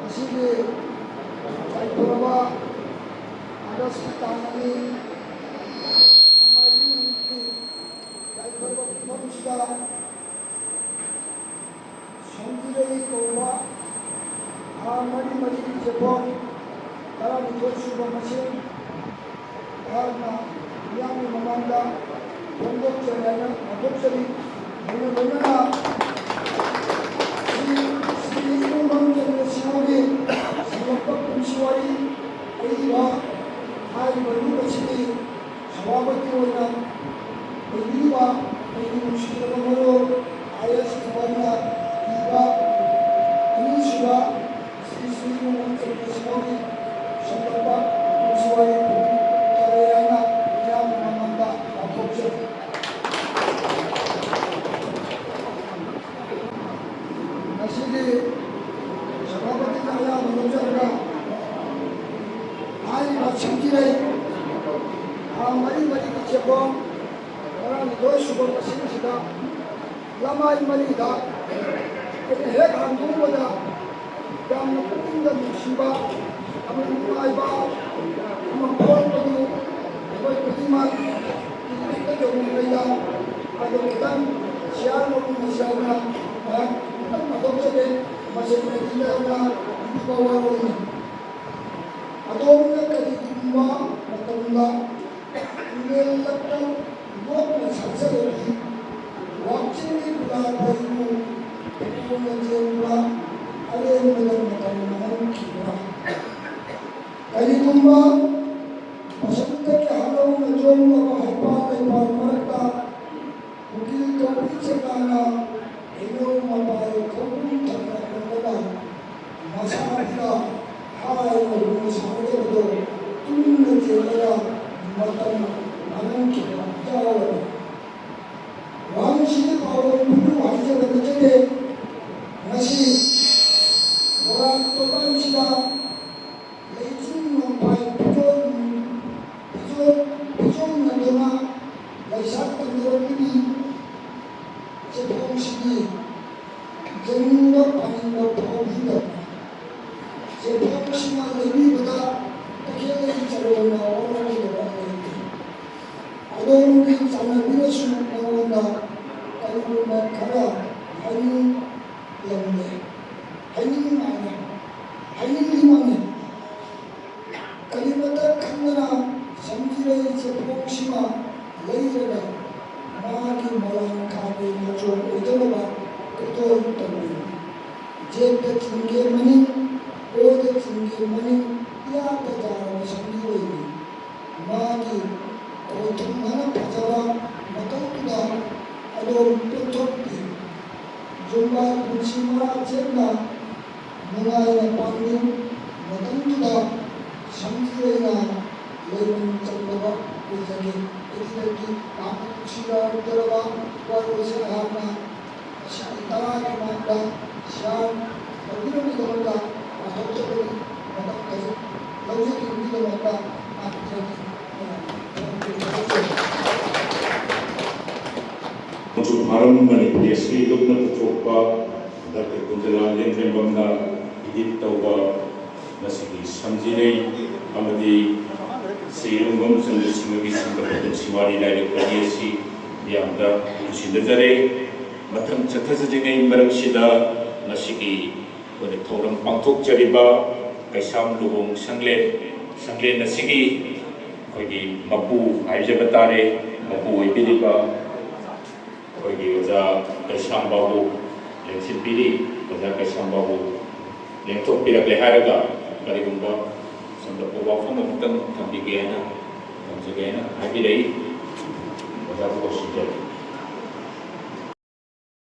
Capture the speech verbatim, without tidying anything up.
ꯉꯁꯤꯒꯤ ꯌꯥꯏꯐꯔꯕ ꯑꯥꯒꯁꯀꯤ ꯇꯥꯡ ꯑꯅꯤ ꯅꯣꯡꯃꯥꯏꯖꯤꯡ ꯅꯨꯃꯤꯠꯀꯤ ꯌꯥꯏꯐꯔꯕ ꯐꯤꯕꯝꯁꯤꯗ ꯁꯣꯝꯖꯤꯔꯩ ꯀꯧꯕ ꯊꯥ ꯃꯔꯤ ꯃꯔꯤꯒꯤ ꯆꯦꯐꯣꯟ ꯇꯔꯥꯅꯤꯊꯣꯏ ꯁꯨꯕ ꯃꯁꯤꯡ ꯑꯩꯍꯥꯛꯅ ꯃꯤꯌꯥꯝꯒꯤ ꯃꯃꯥꯡꯗ ꯐꯣꯡꯗꯣꯛꯆꯔꯤ ꯍꯥꯏꯅ ꯐꯣꯡꯗꯣꯛꯆꯔꯤ꯫ ꯂꯣꯏꯅ ꯂꯣꯏꯅꯅ ꯁꯤ ꯁꯤ ꯏꯕꯨꯡꯉꯣ ꯃꯔꯨꯞ ꯆꯟꯗ꯭ꯔ ꯁꯤꯡꯍꯒꯤ ꯁꯦꯝꯒꯠꯄ ꯄꯨꯟꯁꯤ ꯋꯥꯔꯤ ꯍꯥꯏꯔꯤꯕ ꯍꯥꯏꯔꯤꯕ ꯂꯨꯞ ꯑꯁꯤꯒꯤ ꯁꯚꯥꯄꯇꯤ ꯑꯣꯏꯅ ꯑꯣꯏꯕꯤꯔꯤꯕ ꯑꯩꯒꯤ ꯅꯨꯡꯁꯤꯖꯔꯕ ꯃꯔꯨꯞ ꯑꯥꯏ ꯑꯦꯁ ꯊꯧꯕꯥꯜꯅ ꯏꯕ ꯑꯅꯤꯁꯨꯕ ꯁꯤ ꯁꯤ ꯃꯣꯍꯟ ꯆꯟꯗ꯭ꯔ ꯁꯤꯡꯍꯒꯤ ꯁꯦꯝꯒꯠꯄ ꯄꯨꯟꯁꯤ ꯋꯥꯔꯤ ꯇꯔꯦꯠ ꯍꯥꯏꯅ ꯃꯤꯌꯥꯝꯒꯤ ꯃꯃꯥꯡꯗ ꯂꯥꯎꯊꯣꯛꯆꯔꯤ꯫ ꯉꯁꯤꯗꯤ ꯁꯚꯥꯄꯇꯤꯅ ꯑꯌꯥꯕ ꯂꯧꯖꯔꯒ ꯍꯥꯏꯔꯤꯕ ꯁꯤꯡꯖꯤꯔꯩ ꯊꯥ ꯃꯔꯤ ꯃꯔꯤꯒꯤ ꯆꯦꯐꯣꯟ ꯇꯔꯥꯅꯤꯊꯣꯏ ꯁꯨꯕ ꯃꯁꯤꯡꯁꯤꯗ ꯂꯃꯥꯏ ꯃꯔꯤꯗ ꯑꯩꯅ ꯍꯦꯛ ꯍꯥꯡꯗꯣꯛꯎꯕꯗ ꯌꯥꯝꯅ ꯄꯨꯛꯅꯤꯡꯗ ꯅꯨꯡꯁꯤꯕ, ꯌꯥꯝꯅ ꯅꯨꯡꯉꯥꯏꯕ ꯑꯃ ꯐꯥꯎꯔꯛꯄꯗꯨ ꯑꯩꯈꯣꯏ ꯈꯨꯗꯤꯡꯃꯛ ꯏꯪꯂꯤꯁꯇ ꯇꯧꯔꯤꯉꯩꯗ ꯑꯗꯨ ꯈꯤꯇꯪ ꯁꯤꯌꯥꯔ ꯇꯧꯃꯤꯟꯅꯁꯤ ꯍꯥꯏꯅ ꯉꯥꯏꯍꯥꯛ ꯈꯤꯇꯪ ꯄꯥꯊꯣꯛꯆꯒꯦ꯫ ꯃꯁꯤ ꯃꯦꯗꯤꯌꯥꯅ ꯏꯕ ꯋꯥꯔꯣꯜꯅꯤ꯫ ꯑꯗꯣꯝꯅ ꯀꯔꯤꯒꯨꯝꯕ ꯃꯇꯝꯗ ꯇꯨꯔꯦꯜ ꯂꯛꯇ ꯂꯣꯠꯅ ꯁꯥꯖꯔꯕꯤ ꯋꯥꯛꯆꯤꯡꯒꯤ ꯈꯨꯂꯥꯛꯄꯩꯕꯨ ꯇꯨꯔꯦꯜꯅ ꯆꯦꯟꯕ ꯑꯔꯦꯝꯕꯗ ꯃꯇꯝ ꯃꯥꯡꯍꯟꯈꯤꯕ꯭ꯔꯥ? ꯀꯔꯤꯒꯨꯝꯕ ꯋꯥꯁꯟꯇꯒꯤ ꯍꯔꯥꯎꯅ ꯆꯣꯡꯂꯕ ꯍꯩꯄꯥꯜ ꯂꯩꯄꯥꯜ ꯃꯔꯛꯇ ꯎꯀꯤꯜ ꯀꯧꯕꯤ ꯆꯦꯀꯥꯅ ꯍꯩꯅꯧ ꯃꯄꯥꯜ ꯈꯣꯡꯗ꯭ꯔꯨꯝ ꯊꯛꯅ ꯈꯣꯡꯂꯒ ꯃꯁꯥ ꯐꯤꯔꯥ ꯍꯥꯏꯅ ꯍꯨꯝꯅ ꯁꯥꯒꯗꯕꯗꯣ ꯇꯨꯃꯤꯟꯅ ꯆꯦꯜꯂꯒ ꯃꯇꯝ ꯃꯥꯡꯍꯟꯈꯤꯕ ꯌꯥꯎꯔꯕꯅꯤ꯫ ꯋꯥꯍꯪꯁꯤꯒꯤ ꯄꯥꯎꯔꯧ ꯄꯨꯝꯅꯃꯛ ꯍꯥꯏꯖꯕ ꯅꯠꯆꯗꯦ꯫ ꯉꯁꯤ ꯃꯣꯏꯔꯥꯡ ꯇꯣꯔꯕꯥꯟꯁꯤꯗ ꯂꯩꯆꯤꯟ ꯅꯣꯡꯐꯥꯏ ꯐꯤꯖꯣꯜ ꯐꯤꯖꯣꯜ ꯐꯤꯖꯣꯜꯅꯗꯨꯅ ꯂꯩꯁꯥ ꯇꯝꯅꯔꯛꯄꯒꯤ ꯆꯦꯐꯣꯡꯁꯤꯒꯤ ꯌꯦꯡꯅꯤꯡꯕ ꯄꯥꯅꯤꯡꯕ ꯐꯥꯎꯕꯤꯗꯕ ꯃꯥꯡꯉꯤ꯫ ꯀꯔꯤꯃꯇ ꯈꯪꯗꯅ ꯁꯝꯖꯤꯔꯩ ꯆꯦꯐꯣꯡꯁꯤꯃ ꯂꯩꯔꯒ ꯃꯥꯒꯤ ꯃꯣꯂꯥꯡꯈꯥꯒꯤ ꯃꯆꯣꯡ ꯑꯣꯏꯗꯅꯕ ꯈꯨꯗꯣꯜ ꯇꯧꯔꯤꯕꯅꯤ꯫ ꯖꯦꯠꯇ ꯆꯤꯡꯒꯦ ꯃꯅꯤꯡ, ꯑꯣꯏꯗ ꯆꯤꯡꯒꯦ ꯃꯅꯤꯡ, ꯏꯌꯥꯗ ꯌꯥꯔꯕ ꯁꯝꯖꯤꯔꯩꯅꯤ꯫ ꯃꯥꯒꯤ ꯈꯣꯏꯊꯨꯝ ꯍꯥꯏꯅ ꯐꯖꯕ ꯃꯇꯧꯗꯨꯗ ꯑꯗꯣꯝ ꯄꯦꯟꯊꯣꯛꯄꯤꯌꯨ꯫ ꯌꯨꯝꯕꯥꯏ ꯄꯨꯟꯁꯤ ꯃꯔꯥ ꯆꯦꯠꯅ ꯅꯨꯡꯉꯥꯏꯅ ꯄꯥꯡꯂꯤ꯫ ꯃꯇꯝꯗꯨꯗ ꯁꯝꯖꯤꯔꯩꯅ ꯂꯩꯃꯤꯟ ꯆꯪꯗꯕ ꯀꯨꯏꯖꯒꯦ꯫ ꯑꯗꯨꯗꯒꯤ ꯌꯥꯝꯅ ꯅꯨꯡꯁꯤꯔꯕ ꯋꯥꯔꯣꯜꯁꯦ ꯑꯩꯍꯥꯛꯅ ꯏꯁꯥ ꯏꯇꯥꯒꯤ ꯃꯥꯡꯗ ꯁꯤꯌꯥꯔ ꯇꯧꯕꯤꯔꯝꯕꯒꯤꯗꯃꯛꯇ ꯄꯥꯊꯣꯛꯆꯕꯅꯤ꯫ ꯃꯇꯝ ꯈꯖꯤꯛ ꯂꯧꯖꯈꯤꯕꯒꯤꯗꯃꯛꯇ ꯃꯍꯥꯛ ꯊꯥꯒꯠꯆꯔꯤ꯫ ꯊꯥꯒꯠꯆꯔꯤ꯫ ꯃꯆꯨ ꯐꯥꯔꯝ ꯃꯅꯤꯄꯨꯔꯤ ꯑꯁꯤ ꯂꯨꯞꯅ ꯄꯨꯊꯣꯛꯄ ꯗꯥꯛꯇꯔ ꯀꯨꯟꯖꯂꯥꯜ ꯂꯦꯡꯖꯦꯝꯕꯝꯅ ꯏꯗꯤꯠ ꯇꯧꯕ ꯉꯁꯤꯒꯤ ꯁꯝꯖꯤꯔꯩ ꯑꯃꯗꯤ ꯁꯤꯔꯨꯡꯕꯝ ꯆꯟꯗ꯭ꯔꯁꯤꯡꯍꯒꯤ ꯁꯤꯡꯒꯠꯄ ꯄꯨꯟꯁꯤ ꯋꯥꯔꯤ ꯂꯥꯏꯔꯤꯛ ꯑꯅꯤ ꯑꯁꯤ ꯃꯤꯌꯥꯝꯗ ꯅꯨꯡꯁꯤꯅꯖꯔꯦ꯫ ꯃꯊꯪ ꯆꯠꯊꯖꯗ꯭ꯔꯤꯉꯩ ꯃꯔꯛꯁꯤꯗ ꯉꯁꯤꯒꯤ ꯑꯩꯈꯣꯏꯅ ꯊꯧꯔꯝ ꯄꯥꯡꯊꯣꯛꯆꯔꯤꯕ ꯀꯩꯁꯥꯝ ꯂꯨꯍꯣꯡ ꯁꯪꯂꯦꯟ, ꯁꯪꯂꯦꯟ ꯑꯁꯤꯒꯤ ꯑꯩꯈꯣꯏꯒꯤ ꯃꯄꯨ ꯍꯥꯏꯖꯕ ꯇꯥꯔꯦ, ꯃꯄꯨ ꯑꯣꯏꯕꯤꯔꯤꯕ ꯑꯩꯈꯣꯏꯒꯤ ꯑꯣꯖꯥ ꯀꯩꯁꯥꯝ ꯕꯥꯕꯨ ꯂꯦꯡꯁꯤꯟꯕꯤꯔꯤ꯫ ꯑꯣꯖꯥ ꯀꯩꯁꯥꯝ ꯕꯥꯕꯨ ꯂꯦꯡꯊꯣꯛꯄꯤꯔꯛꯂꯦ ꯍꯥꯏꯔꯒ ꯀꯔꯤꯒꯨꯝꯕ ꯁꯣꯝꯗ ꯋꯥꯐꯝ ꯑꯃꯇꯪ ꯊꯝꯕꯤꯒꯦ ꯍꯥꯏꯅ, ꯊꯝꯖꯒꯦ ꯍꯥꯏꯅ ꯍꯥꯏꯕꯤꯔꯛꯏ꯫ ꯑꯣꯖꯥꯕꯨ ꯀꯧꯁꯤꯟꯖꯔꯤ꯫